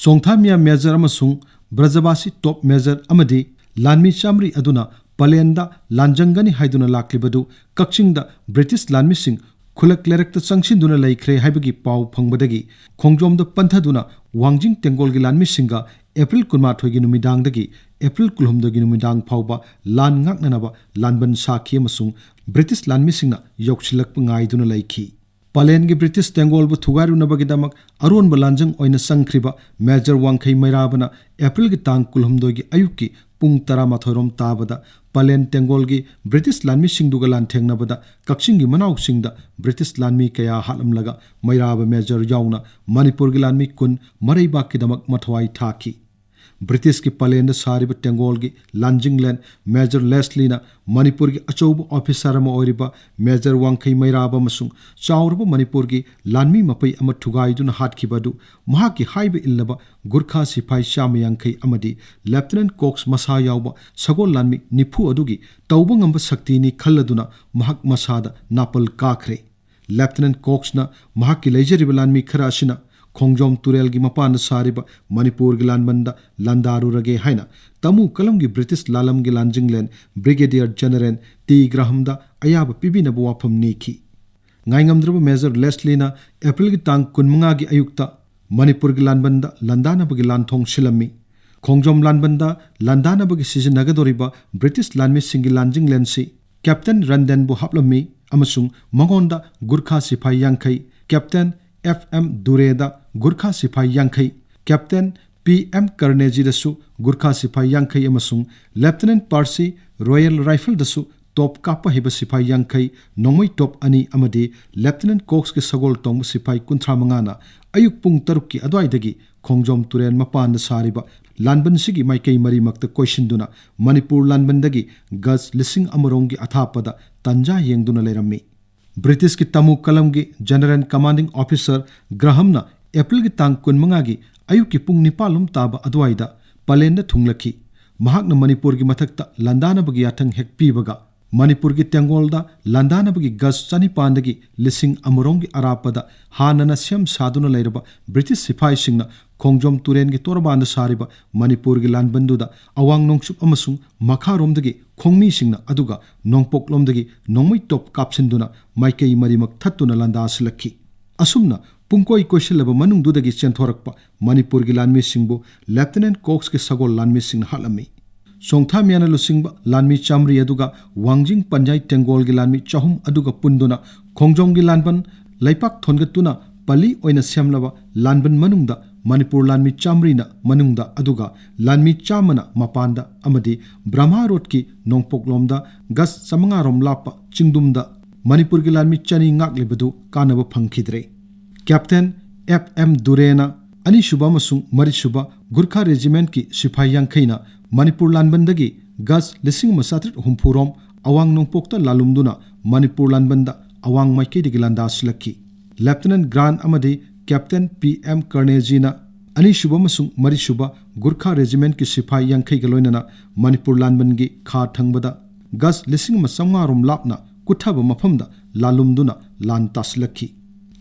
ꯆꯣꯡꯊꯥꯃꯤꯌꯥ ꯃꯦꯖꯔ ꯑꯃꯁꯨꯡ ꯕ꯭ꯔꯖꯕꯥꯁꯤ ꯇꯣꯞ ꯃꯦꯖꯔ ꯑꯃꯗꯤ ꯂꯥꯟꯃꯤ ꯆꯥꯃꯔꯤ ꯑꯗꯨꯅ ꯄꯂꯦꯟꯗ ꯂꯥꯟꯖꯪꯒꯅꯤ ꯍꯥꯏꯗꯨꯅ ꯂꯥꯛꯂꯤꯕꯗꯨ ꯀꯛꯆꯤꯡꯗ ꯕ꯭ꯔꯤꯇꯤꯁ ꯂꯥꯟꯃꯤꯁꯤꯡ ꯈꯨꯜꯂꯛ ꯂꯩꯔꯛꯇ ꯆꯪꯁꯤꯟꯗꯨꯅ ꯂꯩꯈ꯭ꯔꯦ ꯍꯥꯏꯕꯒꯤ ꯄꯥꯎ ꯐꯪꯕꯗꯒꯤ ꯈꯣꯡꯖꯣꯝꯗ ꯄꯟꯊꯗꯨꯅ ꯋꯥꯡꯖꯤꯡ ꯇꯦꯡꯒꯣꯜꯒꯤ ꯂꯥꯟꯃꯤꯁꯤꯡꯒ ꯑꯦꯄ꯭ꯔꯤꯜ ꯀꯨꯟꯃꯥꯊꯣꯏꯒꯤ ꯅꯨꯃꯤꯗꯥꯡꯗꯒꯤ ꯑꯦꯄ꯭ꯔꯤꯜ ꯀꯨꯟꯍꯨꯝꯗꯣꯏꯒꯤ ꯅꯨꯃꯤꯗꯥꯡ ꯐꯥꯎꯕ ꯂꯥꯟ ꯉꯥꯛꯅꯅꯕ ꯂꯥꯟꯕꯟ ꯁꯥꯈꯤ ꯑꯃꯁꯨꯡ ꯕ꯭ꯔꯤꯇꯤꯁ ꯂꯥꯟꯃꯤꯁꯤꯡꯅ ꯌꯧꯁꯤꯜꯂꯛꯄ ꯉꯥꯏꯗꯨꯅ ꯂꯩꯈꯤ꯫ ꯄꯂꯦꯟꯒꯤ ꯕ꯭ꯔꯤꯇꯤꯁ ꯇꯦꯡꯒꯣꯜꯕꯨ ꯊꯨꯒꯥꯏꯔꯨꯅꯕꯒꯤꯗꯃꯛ ꯑꯔꯣꯟꯕ ꯂꯥꯟꯖꯪ ꯑꯣꯏꯅ ꯆꯪꯈ꯭ꯔꯤꯕ ꯃꯦꯖꯔ ꯋꯥꯡꯈꯩ ꯃꯩꯔꯥꯕꯅ ꯑꯦꯄ꯭ꯔꯤꯜꯒꯤ ꯇꯥꯡ ꯀꯨꯟꯍꯨꯝꯗꯣꯏꯒꯤ ꯑꯌꯨꯛꯀꯤ ꯄꯨꯡ ꯇꯔꯥꯃꯥꯊꯣꯏ ꯔꯣꯝ ꯇꯥꯕꯗ ꯄꯂꯦꯟ ꯇꯦꯡꯒꯣꯜꯒꯤ ꯕ꯭ꯔꯤꯇꯤꯁ ꯂꯥꯟꯃꯤꯁꯤꯡꯗꯨꯒ ꯂꯥꯟꯊꯦꯡꯅꯕꯗ ꯀꯛꯆꯤꯡꯒꯤ ꯃꯅꯥꯎꯁꯤꯡꯗ ꯕ꯭ꯔꯤꯇꯤꯁ ꯂꯥꯟꯃꯤ ꯀꯌꯥ ꯍꯥꯠꯂꯝꯂꯒ ꯃꯩꯔꯥꯕ ꯃꯦꯖꯔ ꯌꯥꯎꯅ ꯃꯅꯤꯄꯨꯔꯒꯤ ꯂꯥꯟꯃꯤ ꯀꯨꯟ ꯃꯔꯩꯕꯥꯛꯀꯤꯗꯃꯛ ꯃꯊ꯭ꯋꯥꯏ ꯊꯥꯈꯤ꯫ ꯕ꯭ꯔꯤꯇꯤꯁꯀꯤ ꯄꯂꯦꯟꯗ ꯁꯥꯔꯤꯕ ꯇꯦꯡꯒꯣꯜꯒꯤ ꯂꯥꯟꯖꯤꯡꯂꯦꯟ ꯃꯦꯖꯔ ꯂꯦꯁꯂꯤꯅ ꯃꯅꯤꯄꯨꯔꯒꯤ ꯑꯆꯧꯕ ꯑꯣꯐꯤꯁꯥꯔ ꯑꯃ ꯑꯣꯏꯔꯤꯕ ꯃꯦꯖꯔ ꯋꯥꯡꯈꯩ ꯃꯩꯔꯥꯕ ꯑꯃꯁꯨꯡ ꯆꯥꯎꯔꯕ ꯃꯅꯤꯄꯨꯔꯒꯤ ꯂꯥꯟꯃꯤ ꯃꯄꯩ ꯑꯃ ꯊꯨꯒꯥꯏꯗꯨꯅ ꯍꯥꯠꯈꯤꯕ ꯑꯗꯨ ꯃꯍꯥꯛꯀꯤ ꯍꯥꯏꯕ ꯏꯜꯂꯕ ꯒꯨꯔꯈꯥ ꯁꯤꯐꯥꯏ ꯆꯥꯝꯃ ꯌꯥꯡꯈꯩ ꯑꯃꯗꯤ ꯂꯦꯐꯇꯤꯅꯦꯟꯠ ꯀꯣꯛꯁ ꯃꯁꯥ ꯌꯥꯎꯕ ꯁꯒꯣꯜ ꯂꯥꯟꯃꯤ ꯅꯤꯐꯨ ꯑꯗꯨꯒꯤ ꯇꯧꯕ ꯉꯝꯕ ꯁꯛꯇꯤꯅꯤ ꯈꯜꯂꯗꯨꯅ ꯃꯍꯥꯛ ꯃꯁꯥꯗ ꯅꯥꯄꯜ ꯀꯥꯈ꯭ꯔꯦ꯫ ꯂꯦꯐꯇꯤꯅꯦꯟꯠ ꯀꯣꯛꯁꯅ ꯃꯍꯥꯛꯀꯤ ꯂꯩꯖꯔꯤꯕ ꯂꯥꯟꯃꯤ ꯈꯔ ꯑꯁꯤꯅ ꯈꯣꯡꯖꯣꯝ ꯇꯨꯔꯦꯜꯒꯤ ꯃꯄꯥꯟꯗ ꯁꯥꯔꯤꯕ ꯃꯅꯤꯄꯨꯔꯒꯤ ꯂꯥꯟꯕꯟꯗ ꯂꯥꯟꯗꯥꯔꯨꯔꯒꯦ ꯍꯥꯏꯅ ꯇꯃꯨ ꯀꯂꯝꯒꯤ ꯕ꯭ꯔꯤꯇꯤꯁ ꯂꯥꯂꯝꯒꯤ ꯂꯥꯟꯖꯤꯡꯂꯦꯟ ꯕ꯭ꯔꯤꯒꯦꯗꯤꯌꯔ ꯖꯦꯅꯔꯦꯜ ꯇꯤ ꯒ꯭ꯔꯥꯍꯝꯗ ꯑꯌꯥꯕ ꯄꯤꯕꯤꯅꯕ ꯋꯥꯐꯝ ꯅꯤꯈꯤ꯫ ꯉꯥꯏꯉꯝꯗ꯭ꯔꯕ ꯃꯦꯖꯔ ꯂꯦꯁꯂꯤꯅ ꯑꯦꯄ꯭ꯔꯤꯜꯒꯤ ꯇꯥꯡ ꯀꯨꯟꯃꯉꯥꯒꯤ ꯑꯌꯨꯛꯇ ꯃꯅꯤꯄꯨꯔꯒꯤ ꯂꯥꯟꯕꯟꯗ ꯂꯥꯟꯗꯥꯅꯕꯒꯤ ꯂꯥꯟꯊꯣꯡ ꯁꯤꯜꯂꯝꯃꯤ꯫ ꯈꯣꯡꯖꯣꯝ ꯂꯥꯟꯕꯟꯗ ꯂꯥꯟꯗꯥꯅꯕꯒꯤ ꯁꯤꯖꯤꯟꯅꯒꯗꯧꯔꯤꯕ ꯕ꯭ꯔꯤꯇꯤꯁ ꯂꯥꯟꯃꯤꯁꯤꯡꯒꯤ ꯂꯥꯟꯖꯤꯡꯂꯦꯟꯁꯤ ꯀꯦꯞꯇꯦꯟ ꯔꯟꯗꯦꯟꯕꯨ ꯍꯥꯞꯂꯝꯃꯤ ꯑꯃꯁꯨꯡ ꯃꯉꯣꯟꯗ ꯒꯨꯔꯈꯥ ꯁꯤꯐꯥꯏ ꯌꯥꯡꯈꯩ, ꯀꯦꯞꯇꯦꯟ ꯑꯦꯐ ꯑꯦꯝ ꯗꯨꯔꯦꯗ ꯒꯨꯔꯈꯥ ꯁꯤꯐꯥꯏ ꯌꯥꯡꯈꯩ, ꯀꯦꯞꯇꯦꯟ ꯄꯤ ꯑꯦꯝ ꯀꯔꯅꯦꯖꯤꯗꯁꯨ ꯒꯨꯔꯈꯥ ꯁꯤꯐꯥꯏ ꯌꯥꯡꯈꯩ ꯑꯃꯁꯨꯡ ꯂꯦꯐꯇꯤꯅꯦꯟꯠ ꯄꯥꯔꯁꯤ ꯔꯣꯌꯦꯜ ꯔꯥꯏꯐꯜꯗꯁꯨ ꯇꯣꯞ ꯀꯥꯞꯄ ꯍꯩꯕ ꯁꯤꯐꯥꯏ ꯌꯥꯡꯈꯩ, ꯅꯣꯡꯃꯩ ꯇꯣꯞ ꯑꯅꯤ ꯑꯃꯗꯤ ꯂꯦꯐꯇꯤꯅꯦꯟꯠ ꯀꯣꯛꯁꯀꯤ ꯁꯒꯣꯜ ꯇꯣꯡꯕ ꯁꯤꯐꯥꯏ ꯀꯨꯟꯊ꯭ꯔꯥ ꯃꯉꯥꯅ ꯑꯌꯨꯛ ꯄꯨꯡ ꯇꯔꯨꯛꯀꯤ ꯑꯗꯨꯋꯥꯏꯗꯒꯤ ꯈꯣꯡꯖꯣꯝ ꯇꯨꯔꯦꯜ ꯃꯄꯥꯟꯗ ꯁꯥꯔꯤꯕ ꯂꯥꯟꯕꯟꯁꯤꯒꯤ ꯃꯥꯏꯀꯩ ꯃꯔꯤꯃꯛꯇ ꯀꯣꯏꯁꯤꯟꯗꯨꯅ ꯃꯅꯤꯄꯨꯔ ꯂꯥꯟꯕꯟꯗꯒꯤ ꯒꯖ ꯂꯤꯁꯤꯡ ꯑꯃꯔꯣꯝꯒꯤ ꯑꯊꯥꯞꯄꯗ ꯇꯟꯖꯥ ꯌꯦꯡꯗꯨꯅ ꯂꯩꯔꯝꯃꯤ꯫ ꯕ꯭ꯔꯤꯇꯤꯁꯀꯤ ꯇꯃꯨ ꯀꯂꯝꯒꯤ ꯖꯦꯅꯔꯦꯜ ꯀꯃꯥꯟꯗꯤꯡ ꯑꯣꯐꯤꯁꯥꯔ ꯒ꯭ꯔꯥꯍꯝꯅ ꯑꯦꯄ꯭ꯔꯤꯜꯒꯤ ꯇꯥꯡ ꯀꯨꯟꯃꯉꯥꯒꯤ ꯑꯌꯨꯛꯀꯤ ꯄꯨꯡ ꯅꯤꯄꯥꯜ ꯂꯣꯝ ꯇꯥꯕ ꯑꯗꯨꯋꯥꯏꯗ ꯄꯂꯦꯟꯗ ꯊꯨꯡꯂꯛꯈꯤ꯫ ꯃꯍꯥꯛꯅ ꯃꯅꯤꯄꯨꯔꯒꯤ ꯃꯊꯛꯇ ꯂꯥꯟꯗꯥꯅꯕꯒꯤ ꯌꯥꯊꯪ ꯍꯦꯛ ꯄꯤꯕꯒ ꯃꯅꯤꯄꯨꯔꯒꯤ ꯇꯦꯡꯒꯣꯜꯗ ꯂꯥꯟꯗꯥꯅꯕꯒꯤ ꯒꯖ ꯆꯅꯤꯄꯥꯟꯗꯒꯤ ꯂꯤꯁꯤꯡ ꯑꯃꯔꯣꯝꯒꯤ ꯑꯔꯥꯞꯄꯗ ꯍꯥꯟꯅꯅ ꯁꯦꯝ ꯁꯥꯗꯨꯅ ꯂꯩꯔꯕ ꯕ꯭ꯔꯤꯇꯤꯁ ꯁꯤꯐꯥꯏꯁꯤꯡꯅ ꯈꯣꯡꯖꯣꯝ ꯇꯨꯔꯦꯜꯒꯤ ꯇꯣꯔꯕꯥꯟꯗ ꯁꯥꯔꯤꯕ ꯃꯅꯤꯄꯨꯔꯒꯤ ꯂꯥꯟꯕꯟꯗꯨꯗ ꯑꯋꯥꯡ ꯅꯣꯡꯆꯨꯞ ꯑꯃꯁꯨꯡ ꯃꯈꯥꯔꯣꯝꯗꯒꯤ ꯈꯣꯡꯃꯤꯁꯤꯡꯅ ꯑꯗꯨꯒ ꯅꯣꯡꯄꯣꯛꯂꯣꯝꯗꯒꯤ ꯅꯣꯡꯃꯩ ꯇꯣꯞ ꯀꯥꯞꯁꯤꯟꯗꯨꯅ ꯃꯥꯏꯀꯩ ꯃꯔꯤꯃꯛ ꯊꯠꯇꯨꯅ ꯂꯥꯟꯗꯥꯁꯤꯜꯂꯛꯈꯤ꯫ ꯑꯁꯨꯝꯅ ꯄꯨꯡꯀꯣꯏ ꯀꯣꯏꯁꯤꯜꯂꯕ ꯃꯅꯨꯡꯗꯨꯗꯒꯤ ꯆꯦꯟꯊꯣꯔꯛꯄ ꯃꯅꯤꯄꯨꯔꯒꯤ ꯂꯥꯟꯃꯤꯁꯤꯡꯕꯨ ꯂꯦꯐꯇꯤꯅꯦꯟꯠ ꯀꯣꯛꯁꯀꯤ ꯁꯒꯣꯜ ꯂꯥꯟꯃꯤꯁꯤꯡꯅ ꯍꯥꯠꯂꯝꯃꯤ꯫ ꯆꯣꯡꯊꯥꯃꯤꯌꯥꯅ ꯂꯨꯆꯤꯡꯕ ꯂꯥꯟꯃꯤ ꯆꯥꯃꯔꯤ ꯑꯗꯨꯒ ꯋꯥꯡꯖꯤꯡ ꯄꯟꯖꯥꯏ ꯇꯦꯡꯒꯣꯜꯒꯤ ꯂꯥꯟꯃꯤ ꯆꯍꯨꯝ ꯑꯗꯨꯒ ꯄꯨꯟꯗꯨꯅ ꯈꯣꯡꯖꯣꯝꯒꯤ ꯂꯥꯟꯕꯟ ꯂꯩꯄꯥꯛ ꯊꯣꯟꯒꯠꯇꯨꯅ ꯄꯜꯂꯤ ꯑꯣꯏꯅ ꯁꯦꯝꯂꯕ ꯂꯥꯟꯕꯟ ꯃꯅꯨꯡꯗ ꯃꯅꯤꯄꯨꯔ ꯂꯥꯟꯃꯤ ꯆꯥꯃꯔꯤꯅ ꯃꯅꯨꯡꯗ ꯑꯗꯨꯒ ꯂꯥꯟꯃꯤ ꯆꯥꯝꯃꯅ ꯃꯄꯥꯟꯗ ꯑꯃꯗꯤ ꯕ꯭ꯔꯍꯃ ꯔꯣꯗꯀꯤ ꯅꯣꯡꯄꯣꯛꯂꯣꯝꯗ ꯒꯖ ꯆꯥꯃꯉꯥ ꯔꯣꯝ ꯂꯥꯞꯄ ꯆꯤꯡꯗꯨꯝꯗ ꯃꯅꯤꯄꯨꯔꯒꯤ ꯂꯥꯟꯃꯤ ꯆꯅꯤ ꯉꯥꯛꯂꯤꯕꯗꯨ ꯀꯥꯟꯅꯕ ꯐꯪꯈꯤꯗ꯭ꯔꯦ꯫ ꯀꯦꯞꯇꯦꯟ ꯑꯦꯐ ꯑꯦꯝ ꯗꯨꯔꯦꯅ ꯑꯅꯤꯁꯨꯕ ꯑꯃꯁꯨꯡ ꯃꯔꯤꯁꯨꯕ ꯒꯨꯔꯈꯥ ꯔꯦꯖꯤꯃꯦꯟꯠꯀꯤ ꯁꯤꯐꯥꯏ ꯌꯥꯡꯈꯩꯅ ꯃꯅꯤꯄꯨꯔ ꯂꯥꯟꯕꯟꯗꯒꯤ ꯒꯖ ꯂꯤꯁꯤꯡ ꯑꯃ ꯆꯥꯇ꯭ꯔꯦꯠ ꯍꯨꯝꯐꯨ ꯔꯣꯝ ꯑꯋꯥꯡ ꯅꯣꯡꯄꯣꯛꯇ ꯂꯥꯜꯂꯨꯝꯗꯨꯅ ꯃꯅꯤꯄꯨꯔ ꯂꯥꯟꯕꯟꯗ ꯑꯋꯥꯡ ꯃꯥꯏꯀꯩꯗꯒꯤ ꯂꯥꯟꯗꯥꯁꯤꯜꯂꯛꯈꯤ꯫ ꯂꯦꯐꯇꯤꯅꯦꯟꯠ ꯒ꯭ꯔꯥꯟꯠ ꯑꯃꯗꯤ ꯀꯦꯞꯇꯦꯟ ꯄꯤ ꯑꯦꯝ ꯀꯔꯅꯦꯖꯤꯅ ꯑꯅꯤꯁꯨꯕ ꯑꯃꯁꯨꯡ ꯃꯔꯤꯁꯨꯕ ꯒꯨꯔꯈꯥ ꯔꯦꯖꯤꯃꯦꯟꯠꯀꯤ ꯁꯤꯐꯥꯏ ꯌꯥꯡꯈꯩꯒ ꯂꯣꯏꯅꯅ ꯃꯅꯤꯄꯨꯔ ꯂꯥꯟꯕꯟꯒꯤ ꯈꯥ ꯊꯪꯕꯗ ꯒꯖ ꯂꯤꯁꯤꯡ ꯑꯃ ꯆꯥꯝꯃꯉꯥ ꯔꯣꯝ ꯂꯥꯞꯅ ꯀꯨꯠꯊꯕ ꯃꯐꯝꯗ ꯂꯥꯜꯂꯨꯝꯗꯨꯅ ꯂꯥꯟ ꯇꯥꯁꯤꯜꯂꯛꯈꯤ꯫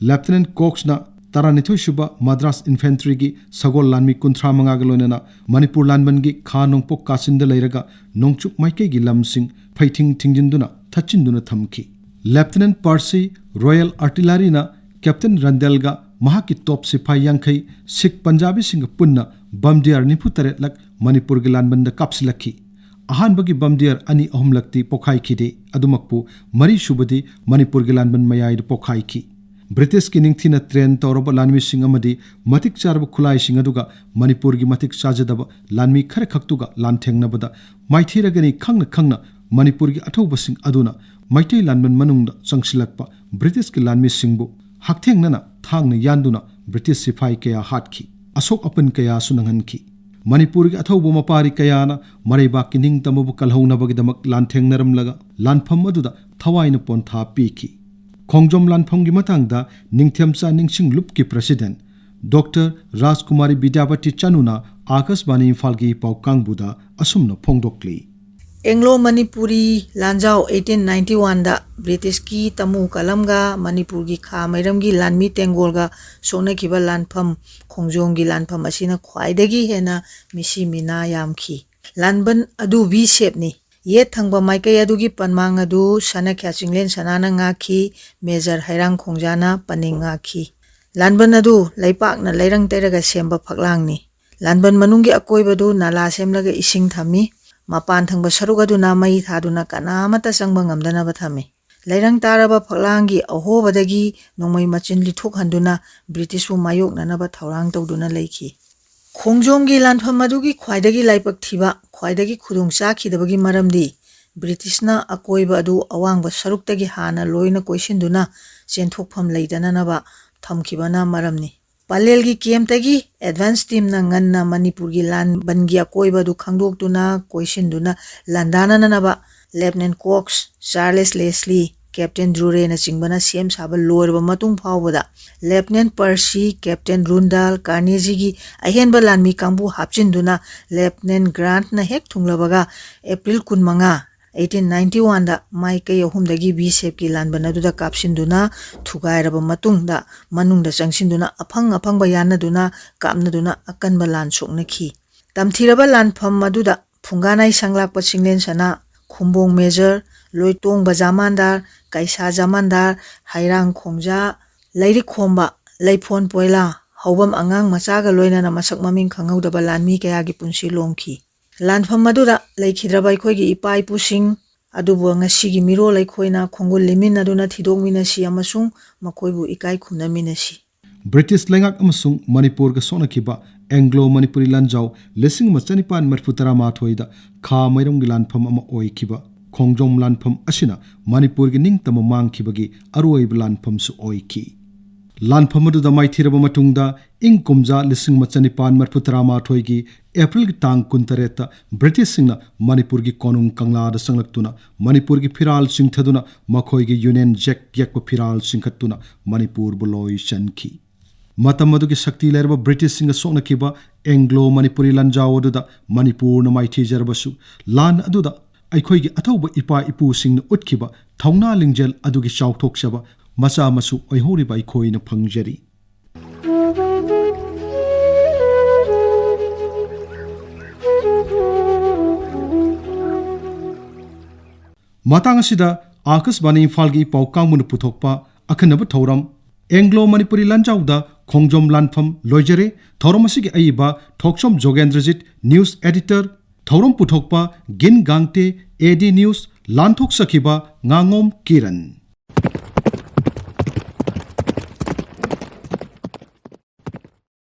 ꯂꯦꯐꯇꯤꯅꯦꯟꯠ ꯀꯣꯛꯁꯅ ꯇꯔꯥꯅꯤꯊꯣꯏꯁꯨꯕ ꯃꯗ꯭ꯔꯥꯁ ꯏꯟꯐꯦꯟꯇ꯭ꯔꯤꯒꯤ ꯁꯒꯣꯜ ꯂꯥꯟꯃꯤ ꯀꯨꯟꯊ꯭ꯔꯥ ꯃꯉꯥꯒ ꯂꯣꯏꯅꯅ ꯃꯅꯤꯄꯨꯔ ꯂꯥꯟꯕꯟꯒꯤ ꯈꯥ ꯅꯣꯡꯄꯣꯛ ꯀꯥꯆꯤꯟꯗ ꯂꯩꯔꯒ ꯅꯣꯡꯆꯨꯞ ꯃꯥꯏꯀꯩꯒꯤ ꯂꯝꯁꯤꯡ ꯐꯩꯊꯤꯡ ꯊꯤꯡꯖꯤꯟꯗꯨꯅ ꯊꯠꯆꯤꯟꯗꯨꯅ ꯊꯝꯈꯤ꯫ ꯂꯦꯐꯇꯤꯅꯦꯟꯠ ꯄꯥꯔꯁꯤ ꯔꯣꯌꯦꯜ ꯑꯥꯔꯇꯤꯂꯔꯤꯅ ꯀꯦꯞꯇꯦꯟ ꯔꯟꯗꯦꯜꯒ ꯃꯍꯥꯛꯀꯤ ꯇꯣꯞ ꯁꯤꯐꯥꯏ ꯌꯥꯡꯈꯩ ꯁꯤꯈ ꯄꯟꯖꯥꯕꯤꯁꯤꯡꯒ ꯄꯨꯟꯅ ꯕꯝꯗꯤꯌꯥꯔ ꯅꯤꯐꯨ ꯇꯔꯦꯠꯂꯛ ꯃꯅꯤꯄꯨꯔꯒꯤ ꯂꯥꯟꯕꯟꯗ ꯀꯥꯞꯁꯤꯜꯂꯛꯈꯤ꯫ ꯑꯍꯥꯟꯕꯒꯤ ꯕꯝꯗꯤꯌꯥꯔ ꯑꯅꯤ ꯑꯍꯨꯝꯂꯛꯇꯤ ꯄꯣꯈꯥꯏꯈꯤꯗꯦ, ꯑꯗꯨꯃꯛꯄꯨ ꯃꯔꯤꯁꯨꯕꯗꯤ ꯃꯅꯤꯄꯨꯔꯒꯤ ꯂꯥꯟꯕꯟ ꯃꯌꯥꯏꯗ ꯄꯣꯈꯥꯏꯈꯤ꯫ ꯕ꯭ꯔꯤꯇꯤꯁꯀꯤ ꯅꯤꯡꯊꯤꯅ ꯇ꯭ꯔꯦꯟ ꯇꯧꯔꯕ ꯂꯥꯟꯃꯤꯁꯤꯡ ꯑꯃꯗꯤ ꯃꯇꯤꯛ ꯆꯥꯔꯕ ꯈꯨꯠꯂꯥꯏꯁꯤꯡ ꯑꯗꯨꯒ ꯃꯅꯤꯄꯨꯔꯒꯤ ꯃꯇꯤꯛ ꯆꯥꯖꯗꯕ ꯂꯥꯟꯃꯤ ꯈꯔ ꯈꯛꯇꯨꯒ ꯂꯥꯟꯊꯦꯡꯅꯕꯗ ꯃꯥꯏꯊꯤꯔꯒꯅꯤ ꯈꯪꯅ ꯈꯪꯅ ꯃꯅꯤꯄꯨꯔꯒꯤ ꯑꯊꯧꯕꯁꯤꯡ ꯑꯗꯨꯅ ꯃꯩꯇꯩ ꯂꯥꯟꯕꯟ ꯃꯅꯨꯡꯗ ꯆꯪꯁꯤꯜꯂꯛꯄ ꯕ꯭ꯔꯤꯇꯤꯁꯀꯤ ꯂꯥꯟꯃꯤꯁꯤꯡꯕꯨ ꯍꯛꯊꯦꯡꯅꯅ ꯊꯥꯡꯅ ꯌꯥꯟꯗꯨꯅ ꯕ꯭ꯔꯤꯇꯤꯁ ꯁꯤꯐꯥꯏ ꯀꯌꯥ ꯍꯥꯠꯈꯤ, ꯑꯁꯣꯛ ꯑꯄꯟ ꯀꯌꯥꯁꯨ ꯅꯪꯍꯟꯈꯤ꯫ ꯃꯅꯤꯄꯨꯔꯒꯤ ꯑꯊꯧꯕ ꯃꯄꯥꯔꯤ ꯀꯌꯥꯅ ꯃꯔꯩꯕꯥꯛꯀꯤ ꯅꯤꯡꯇꯝꯕꯕꯨ ꯀꯜꯍꯧꯅꯕꯒꯤꯗꯃꯛ ꯂꯥꯟꯊꯦꯡꯅꯔꯝꯂꯒ ꯂꯥꯟꯐꯝ ꯑꯗꯨꯗ ꯊꯋꯥꯏꯅ ꯄꯣꯟꯊꯥ ꯄꯤꯈꯤ꯫ ꯈꯣꯡꯖꯣꯝ ꯂꯥꯟꯐꯝꯒꯤ ꯃꯇꯥꯡꯗ ꯅꯤꯡꯊꯦꯝꯆꯥ ꯅꯤꯡꯁꯤꯡ ꯂꯨꯞꯀꯤ ꯄ꯭ꯔꯦꯁꯤꯗꯦꯟꯠ ꯗꯣꯛꯇꯔ ꯔꯥꯖꯀꯨꯃꯥꯔꯤ ꯕꯤꯗ꯭ꯌꯥꯄꯇꯤ ꯆꯅꯨꯅ ꯑꯥꯀꯥꯁꯕꯥꯅꯤ ꯏꯝꯐꯥꯜꯒꯤ ꯄꯥꯎ ꯀꯥꯡꯕꯨꯗ ꯑꯁꯨꯝꯅ ꯐꯣꯡꯗꯣꯛꯂꯤ꯫ ꯑꯦꯡꯂꯣ ꯃꯅꯤꯄꯨꯔꯤ ꯂꯥꯟꯖꯥꯎ ꯑꯩꯠꯇꯤꯟ ꯅꯥꯏꯟꯇꯤ ꯋꯥꯟꯗ ꯕ꯭ꯔꯤꯇꯤꯁꯀꯤ ꯇꯃꯨ ꯀꯂꯝꯒ ꯃꯅꯤꯄꯨꯔꯒꯤ ꯈꯥ ꯃꯩꯔꯝꯒꯤ ꯂꯥꯟꯃꯤ ꯇꯦꯡꯒꯣꯜꯒ ꯁꯣꯛꯅꯈꯤꯕ ꯂꯥꯟꯐꯝ ꯈꯣꯡꯖꯣꯝꯒꯤ ꯂꯥꯟꯐꯝ ꯑꯁꯤꯅ ꯈ꯭ꯋꯥꯏꯗꯒꯤ ꯍꯦꯟꯅ ꯃꯤꯁꯤ ꯃꯤꯅꯥ ꯌꯥꯝꯈꯤ꯫ ꯂꯥꯟꯕꯟ ꯑꯗꯨ ꯚꯤ ꯁꯦꯞꯅꯤ꯫ ꯌꯦꯠ ꯊꯪꯕ ꯃꯥꯏꯀꯩ ꯑꯗꯨꯒꯤ ꯄꯟꯃꯥꯡ ꯑꯗꯨ ꯁꯅꯥꯈ꯭ꯌꯥ ꯆꯤꯡꯂꯦꯟ ꯁꯅꯥꯅ ꯉꯥꯛꯈꯤ, ꯃꯦꯖꯔ ꯍꯩꯔꯥꯡ ꯈꯣꯡꯖꯥꯅ ꯄꯟꯅꯤꯡ ꯉꯥꯛꯈꯤ꯫ ꯂꯥꯟꯕꯟ ꯑꯗꯨ ꯂꯩꯄꯥꯛꯅ ꯂꯩꯔꯪ ꯇꯩꯔꯒ ꯁꯦꯝꯕ ꯐꯛꯂꯥꯡꯅꯤ꯫ ꯂꯥꯟꯕꯟ ꯃꯅꯨꯡꯒꯤ ꯑꯀꯣꯏꯕꯗꯨ ꯅꯥꯂꯥ ꯁꯦꯝꯂꯒ ꯏꯁꯤꯡ ꯊꯝꯃꯤ꯫ ꯃꯄꯥꯟ ꯊꯪꯕ ꯁꯔꯨꯛ ꯑꯗꯨꯅ ꯃꯩ ꯊꯥꯗꯨꯅ ꯀꯅꯥ ꯑꯃꯠꯇ ꯆꯪꯕ ꯉꯝꯗꯅꯕ ꯊꯝꯃꯤ꯫ ꯂꯩꯔꯪ ꯇꯥꯔꯕ ꯐꯛꯂꯥꯡꯒꯤ ꯑꯍꯣꯕꯗꯒꯤ ꯅꯣꯡꯃꯩ ꯃꯆꯤꯟ ꯂꯤꯊꯣꯛꯍꯟꯗꯨꯅ ꯕ꯭ꯔꯤꯇꯤꯁꯄꯨ ꯃꯥꯌꯣꯛꯅꯅꯕ ꯊꯧꯔꯥꯡ ꯇꯧꯗꯨꯅ ꯂꯩꯈꯤ꯫ ꯈꯣꯡꯖꯣꯝꯒꯤ ꯂꯥꯟꯐꯝ ꯑꯗꯨꯒꯤ ꯈ꯭ꯋꯥꯏꯗꯒꯤ ꯂꯥꯏꯕꯛ ꯊꯤꯕ, ꯈ꯭ꯋꯥꯏꯗꯒꯤ ꯈꯨꯗꯣꯡ ꯆꯥꯈꯤꯗꯕꯒꯤ ꯃꯔꯝꯗꯤ ꯕ꯭ꯔꯤꯇꯤꯁꯅ ꯑꯀꯣꯏꯕ ꯑꯗꯨ ꯑꯋꯥꯡꯕ ꯁꯔꯨꯛꯇꯒꯤ ꯍꯥꯟꯅ ꯂꯣꯏꯅ ꯀꯣꯏꯁꯤꯟꯗꯨꯅ ꯆꯦꯟꯊꯣꯛꯐꯝ ꯂꯩꯇꯅꯅꯕ ꯊꯝꯈꯤꯕꯅ ꯃꯔꯝꯅꯤ꯫ ꯄꯂꯦꯜꯒꯤ ꯀꯦꯝꯞꯇꯒꯤ ꯑꯦꯗꯚꯥꯟꯁ ꯇꯤꯝꯅ ꯉꯟꯅ ꯃꯅꯤꯄꯨꯔꯒꯤ ꯂꯥꯟꯕꯟꯒꯤ ꯑꯀꯣꯏꯕ ꯑꯗꯨ ꯈꯪꯗꯣꯛꯇꯨꯅ ꯀꯣꯏꯁꯤꯟꯗꯨꯅ ꯂꯥꯟꯗꯥꯅꯅꯕ ꯂꯦꯐꯅꯦꯟ ꯀꯣꯛꯁ ꯆꯥꯔꯂꯦꯁ ꯂꯦꯁꯂꯤ, ꯀꯦꯞꯇꯦꯟ ꯗ꯭ꯔꯨꯔꯦꯅꯆꯤꯡꯕꯅ ꯁꯦꯝ ꯁꯥꯕ ꯂꯣꯏꯔꯕ ꯃꯇꯨꯡ ꯐꯥꯎꯕꯗ ꯂꯦꯐꯅꯦꯟ ꯄꯔꯁꯤ, ꯀꯦꯞꯇꯦꯟ ꯔꯨꯟꯗꯥꯜ, ꯀꯥꯔꯅꯦꯖꯤꯒꯤ ꯑꯍꯦꯟꯕ ꯂꯥꯟꯃꯤ ꯀꯥꯡꯕꯨ ꯍꯥꯞꯆꯤꯟꯗꯨꯅ ꯂꯦꯐꯅꯦꯟ ꯒ꯭ꯔꯥꯟꯠꯅ ꯍꯦꯛ ꯊꯨꯡꯂꯕꯒ ꯑꯦꯄ꯭ꯔꯤꯜ ꯀꯨꯟꯃꯉꯥ, ꯑꯩꯠꯇꯤꯟ ꯅꯥꯏꯟꯇꯤ ꯋꯥꯟꯗ ꯃꯥꯏꯀꯩ ꯑꯍꯨꯝꯗꯒꯤ ꯕꯤ ꯁꯦꯞꯀꯤ ꯂꯥꯟꯕꯟ ꯑꯗꯨꯗ ꯀꯥꯞꯁꯤꯟꯗꯨꯅ ꯊꯨꯒꯥꯏꯔꯕ ꯃꯇꯨꯡꯗ ꯃꯅꯨꯡꯗ ꯆꯪꯁꯤꯟꯗꯨꯅ ꯑꯐꯪ ꯑꯐꯪꯕ ꯌꯥꯅꯗꯨꯅ ꯀꯥꯞꯅꯗꯨꯅ ꯑꯀꯟꯕ ꯂꯥꯟ ꯁꯣꯛꯅꯈꯤ꯫ ꯇꯝꯊꯤꯔꯕ ꯂꯥꯟꯐꯝ ꯑꯗꯨꯗ ꯐꯨꯡꯒꯥꯅꯥꯏ ꯁꯪꯂꯥꯛꯄ ꯆꯤꯡꯂꯦꯟ ꯁꯅꯥ, ꯈꯨꯝꯕꯣꯡ ꯃꯦꯖꯔ, ꯂꯣꯏꯇꯣꯡ ꯕꯖꯥꯃꯥꯟꯗꯥꯔ, ꯀꯩꯁꯥ ꯖꯃꯥꯟꯗꯥꯔ, ꯍꯩꯔꯥꯡ ꯈꯣꯡꯖꯥ, ꯂꯩꯔꯤꯛ ꯈꯣꯝꯕ, ꯂꯩꯐꯣꯟ ꯄꯣꯏꯂꯥ, ꯍꯧꯕꯝ ꯑꯉꯥꯡ ꯃꯆꯥꯒ ꯂꯣꯏꯅꯅ ꯃꯁꯛ ꯃꯃꯤꯡ ꯈꯪꯍꯧꯗꯕ ꯂꯥꯟꯃꯤ ꯀꯌꯥꯒꯤ ꯄꯨꯟꯁꯤ ꯂꯣꯝꯈꯤ꯫ ꯂꯥꯟꯐꯝ ꯑꯗꯨꯗ ꯂꯩꯈꯤꯗ꯭ꯔꯕ ꯑꯩꯈꯣꯏꯒꯤ ꯏꯄꯥ ꯏꯄꯨꯁꯤꯡ ꯑꯗꯨꯕꯨ ꯉꯁꯤꯒꯤ ꯃꯤꯔꯣꯜ ꯑꯩꯈꯣꯏꯅ ꯈꯣꯡꯒꯨꯜ ꯂꯤꯃꯤꯟꯅꯗꯨꯅ ꯊꯤꯗꯣꯛꯃꯤꯟꯅꯁꯤ ꯑꯃꯁꯨꯡ ꯃꯈꯣꯏꯕꯨ ꯏꯀꯥꯏ ꯈꯨꯝꯅꯃꯤꯟꯅꯁꯤ꯫ ꯕ꯭ꯔꯤꯇꯤꯁ ꯂꯩꯉꯥꯛ ꯑꯃꯁꯨꯡ ꯃꯅꯤꯄꯨꯔꯒ ꯁꯣꯛꯅꯈꯤꯕ ꯑꯦꯡꯒ꯭ꯂꯣ ꯃꯅꯤꯄꯨꯔꯤ ꯂꯥꯟꯖꯥꯎ ꯂꯤꯁꯤꯡ ꯑꯃ ꯆꯅꯤꯄꯥꯟ ꯃꯔꯤꯐꯨ ꯇꯔꯥꯃꯥꯊꯣꯏꯗ ꯈꯥ ꯃꯩꯔꯣꯡꯒꯤ ꯂꯥꯟꯐꯝ ꯑꯃ ꯑꯣꯏꯈꯤꯕ ꯈꯣꯡꯖꯣꯝ ꯂꯥꯟꯐꯝ ꯑꯁꯤꯅ ꯃꯅꯤꯄꯨꯔꯒꯤ ꯅꯤꯡꯇꯝꯕ ꯃꯥꯡꯈꯤꯕꯒꯤ ꯑꯔꯣꯏꯕ ꯂꯥꯟꯐꯝꯁꯨ ꯑꯣꯏꯈꯤ꯫ ꯂꯥꯟꯐꯝ ꯑꯗꯨꯗ ꯃꯥꯏꯊꯤꯔꯕ ꯃꯇꯨꯡꯗ ꯏꯪ ꯀꯨꯝꯖꯥ ꯂꯤꯁꯤꯡ ꯑꯃ ꯆꯅꯤꯄꯥꯟ ꯃꯔꯤꯐꯨ ꯇꯔꯥꯃꯥꯊꯣꯏꯒꯤ ꯑꯦꯄ꯭ꯔꯤꯜꯒꯤ ꯇꯥꯡ ꯀꯨꯟꯇꯔꯦꯠꯇ ꯕ꯭ꯔꯤꯇꯤꯁꯁꯤꯡꯅ ꯃꯅꯤꯄꯨꯔꯒꯤ ꯀꯣꯅꯨꯡ ꯀꯪꯂꯥꯗ ꯆꯪꯂꯛꯇꯨꯅ ꯃꯅꯤꯄꯨꯔꯒꯤ ꯐꯤꯔꯥꯜ ꯆꯤꯡꯊꯗꯨꯅ ꯃꯈꯣꯏꯒꯤ ꯌꯨꯅꯤꯌꯟ ꯖꯦꯛ ꯌꯦꯛꯄ ꯐꯤꯔꯥꯜ ꯆꯤꯡꯈꯠꯇꯨꯅ ꯃꯅꯤꯄꯨꯔꯕꯨ ꯂꯣꯏ ꯆꯟꯈꯤ꯫ ꯃꯇꯝ ꯑꯗꯨꯒꯤ ꯁꯛꯇꯤ ꯂꯩꯔꯕ ꯕ꯭ꯔꯤꯇꯤꯁꯁꯤꯡꯒ ꯁꯣꯛꯅꯈꯤꯕ ꯑꯦꯡꯒ꯭ꯂꯣ ꯃꯅꯤꯄꯨꯔꯤ ꯂꯥꯟꯖꯥꯎ ꯑꯗꯨꯗ ꯃꯅꯤꯄꯨꯔꯅ ꯃꯥꯏꯊꯤꯖꯔꯕꯁꯨ, ꯂꯥꯟ ꯑꯗꯨꯗ ꯑꯩꯈꯣꯏꯒꯤ ꯑꯊꯧꯕ ꯏꯄꯥ ꯏꯄꯨꯁꯤꯡꯅ ꯎꯠꯈꯤꯕ ꯊꯧꯅꯥ ꯂꯤꯡꯖꯦꯜ ꯑꯗꯨꯒꯤ ꯆꯥꯎꯊꯣꯛꯆꯕ ꯃꯆꯥ ꯃꯁꯨ ꯑꯣꯏꯍꯧꯔꯤꯕ ꯑꯩꯈꯣꯏꯅ ꯐꯪꯖꯔꯤ꯫ ꯃꯇꯥꯡ ꯑꯁꯤꯗ ꯑꯥꯀꯥꯁꯕꯥꯅꯤ ꯏꯝꯐꯥꯜꯒꯤ ꯄꯥꯎ ꯀꯥꯡꯕꯨꯅ ꯄꯨꯊꯣꯛꯄ ꯑꯈꯟꯅꯕ ꯊꯧꯔꯝ ꯑꯦꯡꯒ꯭ꯂꯣ ꯃꯅꯤꯄꯨꯔꯤ ꯂꯥꯟꯖꯥꯎꯗ ꯈꯣꯡꯖꯣꯝ ꯂꯥꯟꯐꯝ ꯂꯣꯏꯖꯔꯦ꯫ ꯊꯧꯔꯝ ꯑꯁꯤꯒꯤ ꯑꯏꯕ ꯊꯣꯛꯆꯣꯝ ꯖꯣꯒꯦꯟꯗ꯭ꯔꯖꯤꯠ, ꯅ꯭ꯌꯨꯁ ꯑꯦꯗꯤꯇꯔ, ꯊꯧꯔꯝ ꯄꯨꯊꯣꯛꯄ ꯒꯤꯟ ꯒꯥꯡꯇꯦ, ꯑꯦ ꯗꯤ ꯅ꯭ꯌꯨꯁ, ꯂꯥꯟꯊꯣꯛꯆꯈꯤꯕ ꯉꯥꯉꯣꯝ ꯀꯤꯔꯟ꯫